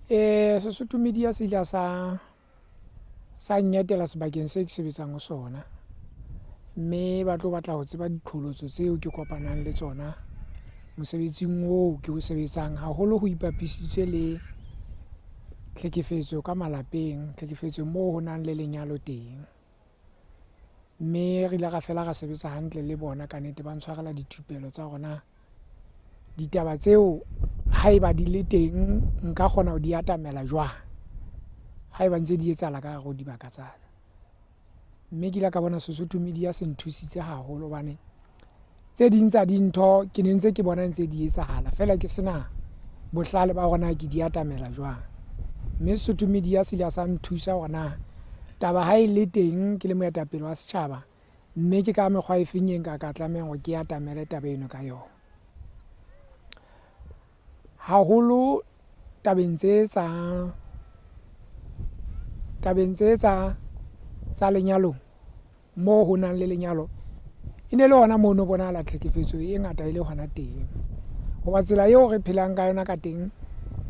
Sesotho Media se ile sa nketela sebakeng se ke sebetsang ho sona, mme ba tlo batla ho tseba diqholotso tseo ke kopanang le tsona mosebetsing oo ke o sebetsang haholo ho ipapisitswe le tlhekefetso ka malapeng, tlhekefetso moo ho nang le lenyalo teng. Mme re ile ra fela ra sebetsa hantle le bona ka nnete, ba ntshwarela dithupelo tsa hore na ditaba tseo haeba di le teng nka kgona ho di atamela jwang haeba ntse di etsahala ka hare ho dibaka tsa ka. Mme ke ile ka bona Sesotho Media se nthusitse haholo hobane tse ding tsa dintho ke ne ntse ke bona ntse di etsahala feela ke sena bohlale ba hore na ke di atamela jwang. Mme Sesotho Media se ile sa nthusa hore na taba ha e le teng ke le moetapele wa setjhaba, mme ke ka mekgwa e feng e nka ka tlamehang hore ke atamele taba eno ka yona. Haholo tabeng tse tsa tabeng tse tsa tsa lenyalong moo ho nang le lenyalo, e ne le hona moo no bonahala tlhekefetso e ngata e le hona teng. Hoba tsela eo re phelang ka yona ka teng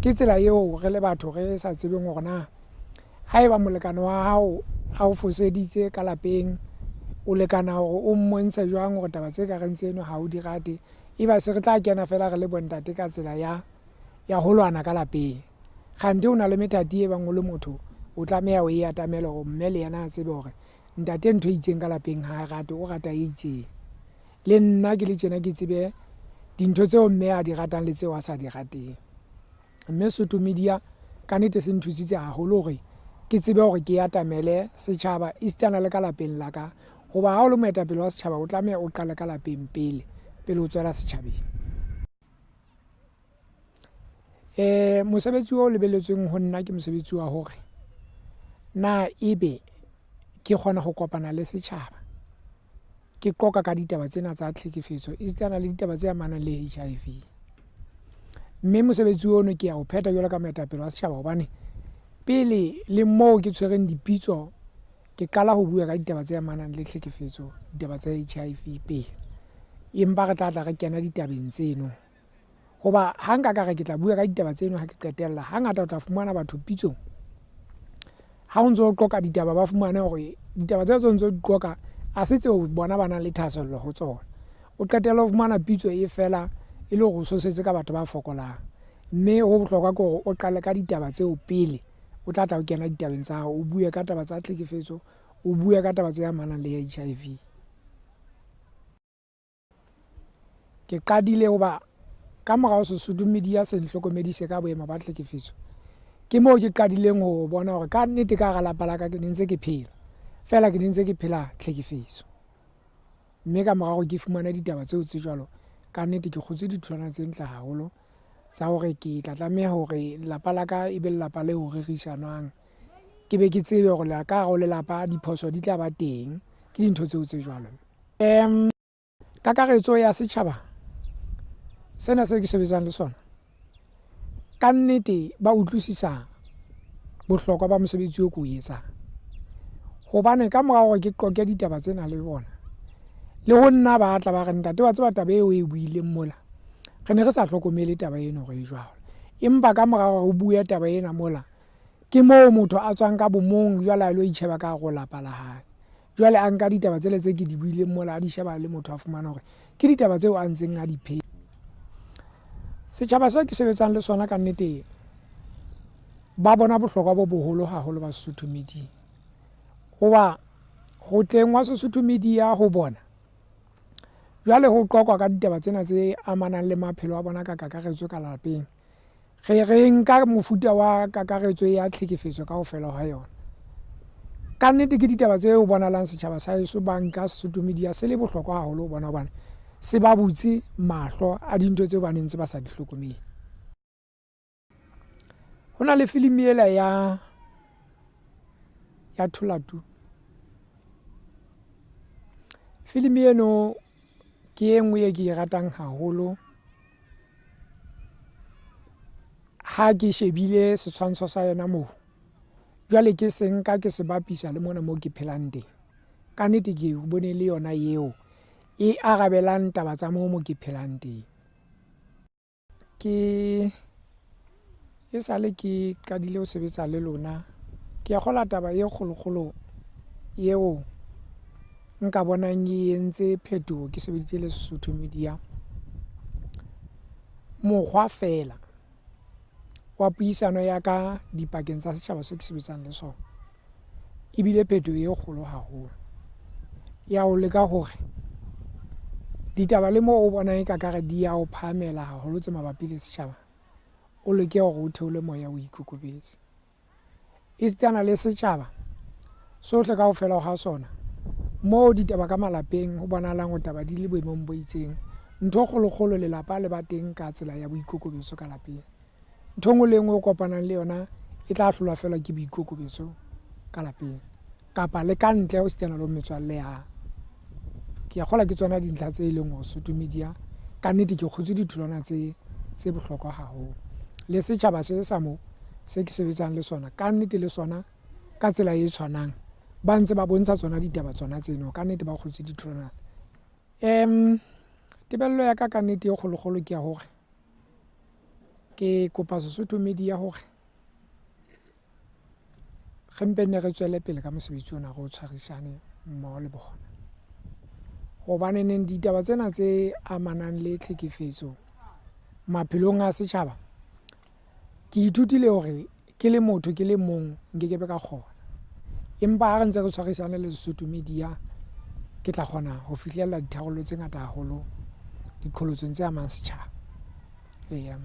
ke tsela eo re le batho re sa tsebeng hore na haeba molekane wa hao a o foseditse ka lapeng, o lekana hore o mmontshe jwang hore taba tse kareng tseno ha o di rate. Eba se re tla kena feela re le bontate ka tsela ya ya ho lwana ka lapeng. Kgante o na le methati e bang o le motho o tlameha o e atamele hore mme le yena a tsebe hore ntate ntho e itseng ka lapeng ha a rate, o rata e itseng. Le nna ke le tjena ke tsebe dintho tseo mme a di ratang le tseo a sa di rateng. Mme Sotho Media ka nnete se nthusitse haholo hore ke tsebe hore ke atamele setjhaba esitana le ka lapeng la ka. Hoba ha o le moetapele wa setjhaba o tlameha o qale ka lapeng pele, pele o tswela setjhabeng. Mosebetsi o lebelletsweng ho nna ke mosebetsi wa hore na ebe ke kgona ho kopana le setjhaba, ke qoqa ka ditaba tsena tsa tlhekefetso esitana le ditaba tse amanang le HIV. Mme mosebetsi ono ke ya o phetha jwalo ka moetapele wa setjhaba hobane pele le moo ke tshwereng dipitso ke qala ho bua ka ditaba tse amanang le tlhekefetso, ditaba tsa HIV pele. Empa re tla tla re kena ditabeng tseno. Hoba ha nka ka re ke tla bua ka ditaba tseno ha ke qetella, hangata o tla fumana batho pitsong ha o ntso o qoqa ditaba ba fumane hore ditaba tseo tse ntso di qoqa ha se tseo bona ba nang le thahasello ho tsona. O qetelle o fumana pitso e fela e le hore o sosetse ka batho ba fokolang. Mme ho bohlokwa ke hore o qale ka ditaba tseo pele o tla tla o kena ditabeng tsa hao, o bue ka taba tsa tlhekefetso, o bue ka taba tse amanang le HIV. Ke qadile hoba ka morao Sesotho Media se nhlokomedise ka boemo ba tlhekefetso. Ke moo ke qadileng ho bona hore ka nnete ka hara lapa la ka ke ne ntse ke phela, feela ke ne ntse ke phela tlhekefetso. Mme ka mora hore ke fumane ditaba tseo tse jwalo, ka nnete ke kgotse ditholwana tse ntle haholo tsa hore ke tla tlameha hore lelapa la ka e be lelapa leo rerisanwang. Ke be ke tsebe hore ka hare ho lelapa diphoso di tla ba teng, ke dintho tseo tse jwalo. Kakaretso ya setjhaba sena seo ke sebetsang le sona, ka nnete ba utlwisisa bohlokwa ba mosebetsi oo ke o etsang. Hobane ka mora hore ke qoqe ditaba tsena le bona, le ho nna ba tla ba re, ntate wa tseba taba eo o e buileng mola, re ne re sa hlokomele taba eno hore e jwalo. Empa ka mora hore o bue taba ena mola, ke moo motho a tswang ka bomong jwale a lo itjheba ka hare ho lapa la hae. Jwale a nka ditaba tsele tse ke di buileng mola a di sheba le motho a fumana hore ke ditaba tseo a ntseng a di phela. Setjhaba seo ke sebetsang le sona ka nnete ba bona bohlokwa bo boholo haholo ba Sesotho Media. Hoba ho tleng wa Sesotho Media ho bona jwale ho qoqwa ka ditaba tsena tse amanang le maphelo a bona ka kakaretso ka lapeng. Re re nka mofuta wa kakaretso ya tlhekefetso kaofela hwa yona. Ka nnete ke ditaba tse bonahalang setjhaba sa heso ba nka Sesotho Media se le bohlokwa haholo ho bona hobane se ba butse mahlo a dintho tseo ba neng ntse ba sa di hlokomele. Ho na le filimi ela ya ya Tholatu. Filimi eno ke e nngwe e ke e ratang haholo. Ha ke shebile setshwantsho sa yona moo, jwale ke se nka ke se bapisa le mona moo ke phelang teng. Ka nnete ke bone le yona eo e arabelang taba tsa moo mo ke phelang teng. Ke E sale ke qadile ho sebetsa le lona, ke a kgolwa taba e kgolokgolo eo nka bonang e entse phetoho ke sebeditse le Sesotho Media. Mokgwa feela wa puisano ya ka dipakeng tsa setjhaba se ke sebetsang le sona ebile phetoho e kgolo haholo ya ho leka hore ditaba le moo o bonang e ka kare di ya o phahamela haholo tse mabapi le setjhaba, o leke hore o theole moya o ikokobetse. Esitana le setjhaba sohle kaofela ha sona moo ditaba ka malapeng ho bonahalang hore taba di le boemong bo itseng, ntho e kgolokgolo lelapa le ba teng ka tsela ya boikokobetso ka lapeng. Ntho e nngwe le e nngwe o kopanang le yona e tla hlolwa feela ke boikokobetso ka lapeng kapa le ka ntle ho sitana le ho metswalle ya hao. Ke a kgolwa ke tsona dintlha tse leng hore Sotho Media ka nnete ke kgotse ditholwana tse tse bohlokwa haholo. Le setjhaba se sa moo se ke sebetsang le sona ka nnete le sona ka tsela e tshwanang ba ntse ba bontsha tsona ditaba tsona tseno ka nnete ba kgotse ditholwana. Tebello ya ka ka nnete e kgolokgolo ke ya hore ke kopa Sesotho Media hore re mpe nne re tswele pele ka mosebetsi ona re o tshwarisane mmoho le bona. Hobaneneng ditaba tsena tse amanang le tlhekefetso maphelong a setjhaba, ke ithutile hore ke le motho ke le mong nkekebe ka kgona. Empa ha re ntse re tshwarisane le Sesotho Media, ke tla kgona ho fihlella ditharollo tse ngata haholo diqholotsong tse amang setjhaba. Eya.